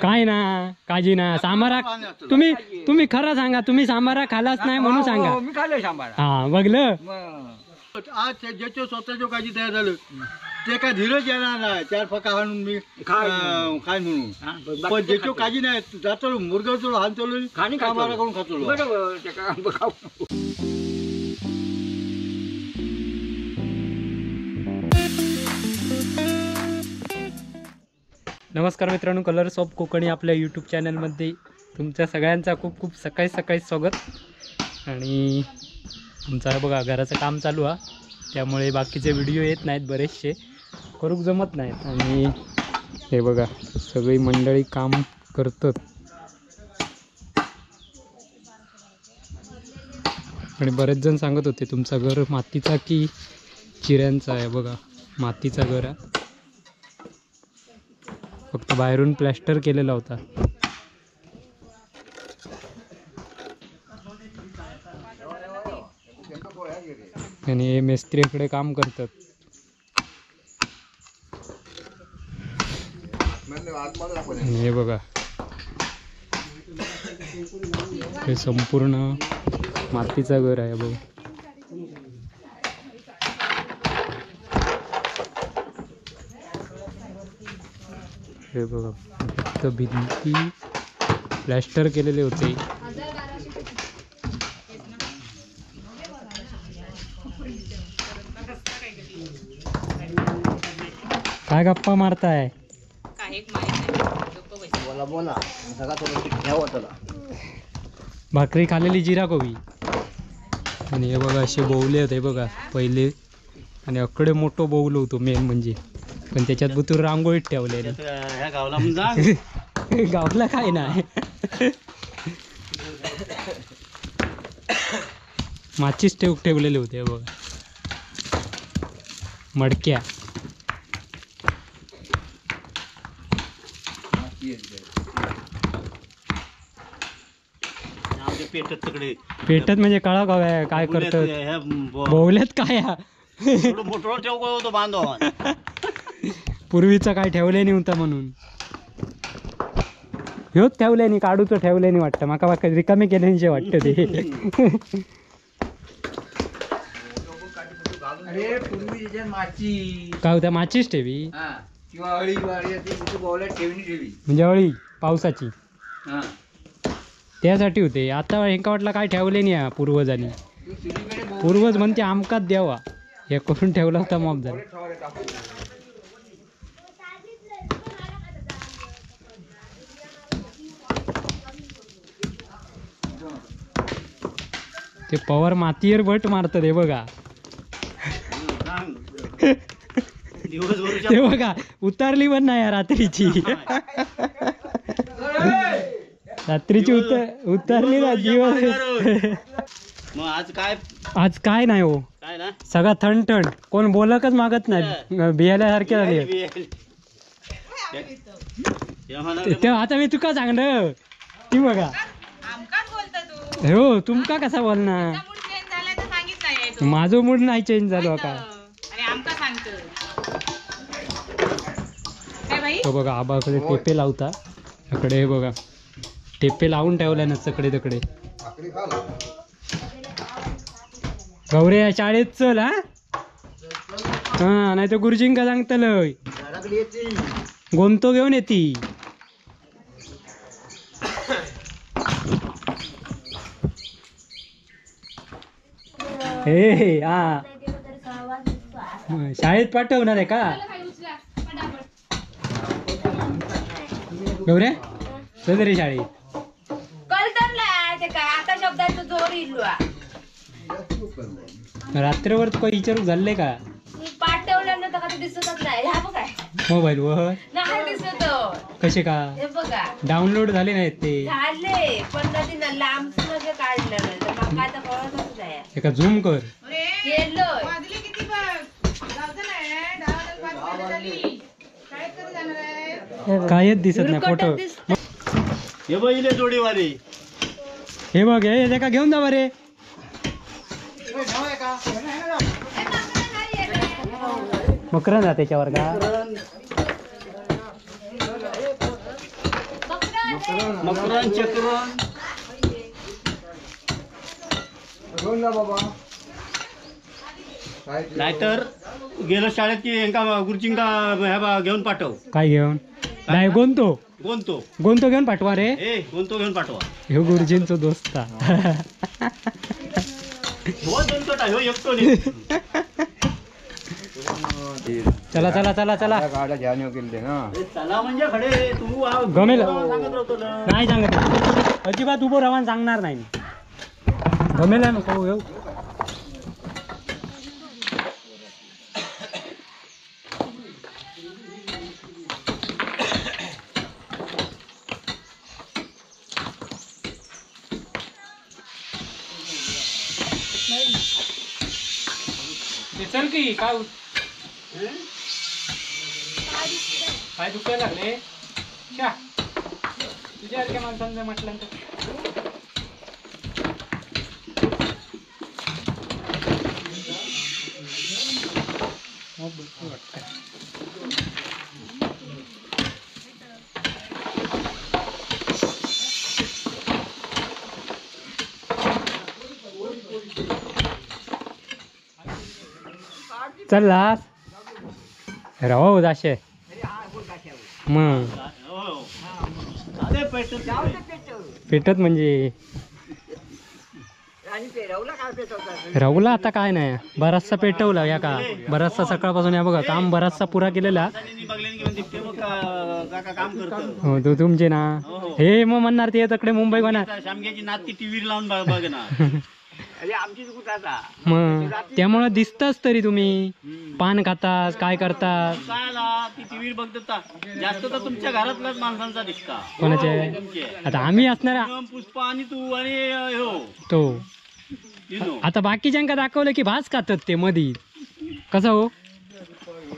काय ना काजी ना सांबारा. तुम्ही तुम्ही खरं सांगा, तुम्ही सांबारा खालाच नाही म्हणून सांगा. मी खाल्लं सांबारा. हा बघलं. आज ज्याच्या स्वतःच्या काजी तयार झालं ते काय धीरज येणार नाही चार फका हाणून मी खाय म्हणून. पण ज्याच्या काजी नाही जातो मुरगळतो हाणतो सांबारा करून खातो. बरोबर. नमस्कार मित्रांनो, कलर्स ऑफ कोकणी आपल्या यूट्यूब चॅनलमध्ये तुमच्या सगळ्यांचा खूप खूप सकाळी सकाळी स्वागत. आणि आमचा बघा घराचं काम चालू आहे, त्यामुळे बाकीचे व्हिडिओ येत नाहीत, बरेचसे करूक जमत नाहीत. आणि हे बघा सगळी मंडळी काम करतात. आणि बरेच जण सांगत होते तुमचा घर मातीचा की चिऱ्यांचा आहे. बघा मातीचा घर आहे, फक्त बाहेरून प्लॅस्टर केलेला होता. आणि हे मिस्त्रीकडे काम करतात. आणि हे बघा हे संपूर्ण मातीचा घर आहे बघा. हे बघा फक्त भिंती प्लॅस्टर केलेले होते. काय गप्पा मारताय? बोला बोला. भाकरी खाल्लेली जिरा कोबी. आणि हे बघा असे बोवले होते बघा पहिले. आणि अकडे मोठं बोवलं होतं मेन म्हणजे, पण त्याच्यात बुतूर रांगोळीत ठेवलेली. गावला काय नाही, माचीस ठेवलेले होते बघा मडक्या. पेटत म्हणजे कळा काय काय करतात बोवल्यात काय पूर्वीचं काय ठेवले नाही होता म्हणून ह्योच ठेवले नाही, काढूचं ठेवले नाही वाटतं माका. माका रिकामे केले वाटतं ते. अरे पूर्वी माची काय होत्या, माचीच ठेवी किंवा अळी ठेवी म्हणजे अळी पावसाची त्यासाठी होते. आता हेंका वाटलं काय ठेवले नाही पूर्वजांनी. पूर्वज म्हणते आमकाच द्यावा, हे करून ठेवला होता माफ झाला. ते पवार मातीवर बट मारतात हे बघा. ते बघा उतारली पण नाही रात्रीची. रात्रीची उतरली ना दिवस. आज काय, आज काय नाही हो, सगळा थंड. कोण बोलकच मागत नाही, बियाल्यासारखे झाले. तेव्हा आता मी तुका सांगलं ती बघा. हो तुमका कसा बोलणार, माझं मूड नाही चेंज झालो का. तो बघा आबाकडे टेपे लावता, इकडे हे बघा टेपे लावून ठेवले ना सगळे तिकडे. गौरे शाळेत चल हा, हा नाही तर गुरुजींका सांगतलय गोमतो घेऊन येती. हे हा शाळेत पाठवणार आहे का गौऱ्या? चल रे शाळेत. रात्रभर तुका विचारू झाले का? मोबाईल वर नाही दिसत. कसे का बघा डाउनलोड झाले नाहीत ते? झाले पण लांब काढलं आता कळतच नाही. एका झूम कर. कायच दिसत नाही फोटो. हे बघ इले जोडीवाली. हे बघ हे का घेऊन जा बरे. मकरंद आहे त्याच्यावर का? मकरन चक्रण बाबा. नाहीतर गेलो शाळेत की यांका गुरुजींका ह्या घेऊन पाठव. काय घेऊन? नाही गोंतो गोंतो गोंतो घेऊन पाठवा रे. ए गोंतो घेऊन पाठवा. ह्यो गुरुजींचो दोस्त. हो दोनतो ह्यो एकटो नाही. चला चला चला चला. गाड्या ध्यान केले ना. चला म्हणजे खडे तू गमेल सांगत राहतो ना. नाही सांगत अजिबात, उभं राहून सांगणार नाही. गमेल नको येऊ. चल की काय पाय दुखायला लागले शा तुझ्यासारख्या माणसांचं म्हटलं तर. चल राव जाशे मग पेटत म्हणजे राहुला आता काय नाही, बराचसा पेटवला या का बराचसा सकाळपासून. या बघा काम बराचसा पुरा केलेला. हो तो तुमचे ना हे मग म्हणणार ते तकडे मुंबई म्हणणार मग त्यामुळे दिसताच तरी तुम्ही पान खाता काय करता जास्त तर तुमच्या घरातल्याच माणसांचा दिसता. कोणाचे? आता आम्ही असणार पुष्पा आणि तू आणि हो तो. आता बाकीच्यांका दाखवलं की भास खातात ते मधी कसं हो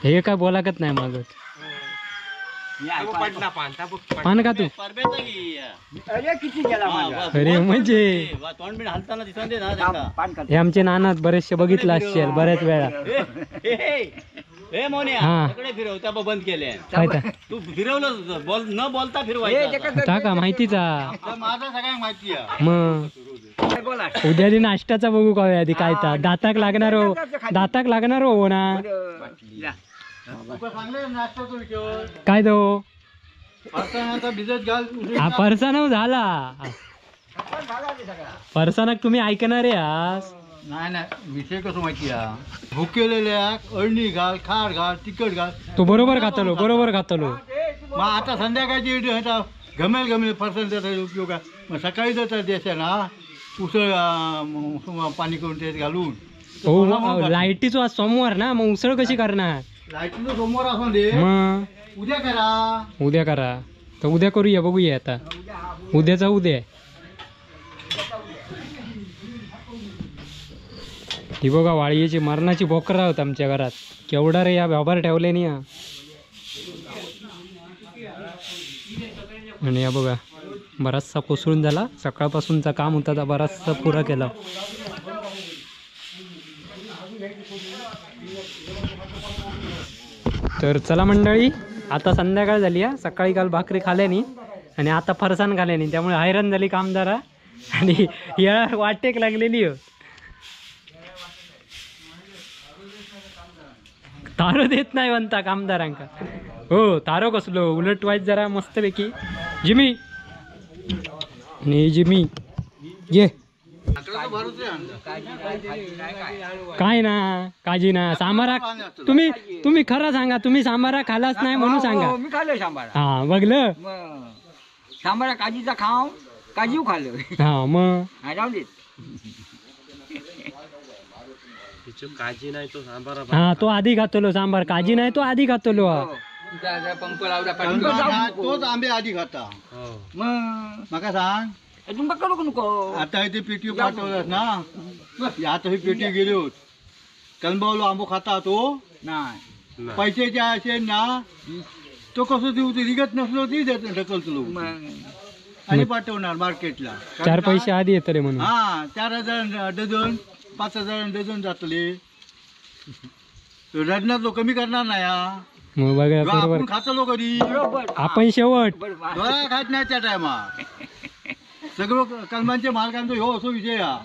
हे काय बोलाकत नाही माग. पान का तू? अरे म्हणजे हे आमचे नानात बरेचसे बघितलं असेल बऱ्याच वेळा. बंद केले तू फिरवलं न बोलता फिरवायचं का माहितीचा माहिती. मग उद्या दी नाश्त्याचा बघू का आधी काय ता दाताक लागणार हो, दाताक लागणार हो ना. काय दो फरसाण झाला फरसाणाक तुम्ही ऐकणार आहे आज? नाही नाही विषय कसं माहिती आहे, भुकेलेल्या अळणी घाल खार घाल तिखट घाल तो बरोबर खातलो, बरोबर खातलो. मग आता संध्याकाळची गमेल गमेल फरसाण त्याचा उपयोग आहे. मग सकाळी जर देश आहे ना उसळ पाणी करून ते घालून. हो लाईटीचो आज सोमवार ना, मग उसळ कशी करणार? लाईटीचो सोमवार असून दे मग उद्या करा. उद्या करा तर उद्या करूया बघूया आता उद्याचा उद्या. ही बघा वाळीची मरणाची बोकरा होत आमच्या घरात. केवढा रे या व्यवहार ठेवले नाही. आणि या बघा बराचसा कोसळून झाला. सकाळपासूनचा काम होता तर बराचसा पुरा केला. तर चला मंडळी आता संध्याकाळ झाली आहे. सकाळी काल भाकरी खाल्यानी आणि आता फरसाण खाल्यानी, त्यामुळे हैराण झाली कामदारा आणि या वाटेक लागलेली हो. तारो देत नाही म्हणता कामदारांका. हो तारो कसलो उलट वाईट जरा मस्तपैकी. जिमी आणि जिमी ये काय ना काजी ना सांबारा. तुम्ही तुम्ही खरं सांगा तुम्ही सांबारा खालाच नाही म्हणून सांगा. मी खाल्लं सांबारा. हा बघलं सांबारा काजीचा खाव काजीव खाल्लं. हा मग जाऊ दे काजी नाही तो सांबारा. हा तो आधी खातलो सांबार, काजी नाही तो आधी खातलो. पंप लावला तोच आंबे आधी खाता. मग माका सांग तुमका करू नको आता इथे पेटी पाठवलं ना, आता ही पेटी गेली होत कणबावलो आंबो खाता तो नाही पैशाचे असेल ना तो कसं देऊ ते निघत नसलो ती ढकलतो आणि पाठवणार मार्केटला. चार पैसे आधी येतले म्हणून. हा 4000 डझन 5000 डझन जातले. रडणार तो कमी करणार नाही. हा मग बघा बरोबर आपण खातलो कधी आपण शेवट डोळा खात नाही त्या टायमात. सगळं कलमांचे मालकांचो ह्यो असो विषय हा.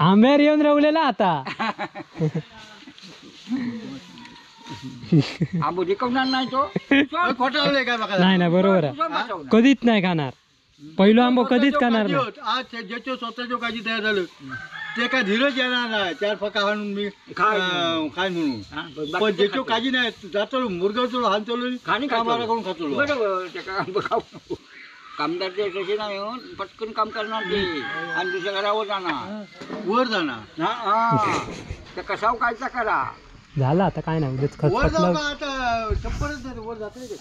आंब्यावर येऊन रवलेला आता. आंबो जिकवणार नाही तो. खोटं काय बघा. नाही नाही बरोबर आहे, कधीच नाही खाणार पहिलो आंबो, कधीच खाणार नाही. आज ज्याच्या स्वतःच्या काजी तयार झालं ते काय धीरज येणार नाही चार फका हाणून मी खाय म्हणून. पण ज्याच्या काजी नाही जातलो मुरगळचलो हाणतलो कामाला करून खातलो. बरोबर त्याका कामदार ते तसे नाही हो, पटकन काम करणार ते आणि दुसऱ्या घरावर जाणार, वर जाणार. हा त्या कसाव कायचा करा झाला आता काय नाही उद्याच वर जाऊ खत का आता छप्परच नाही वर जात नाही.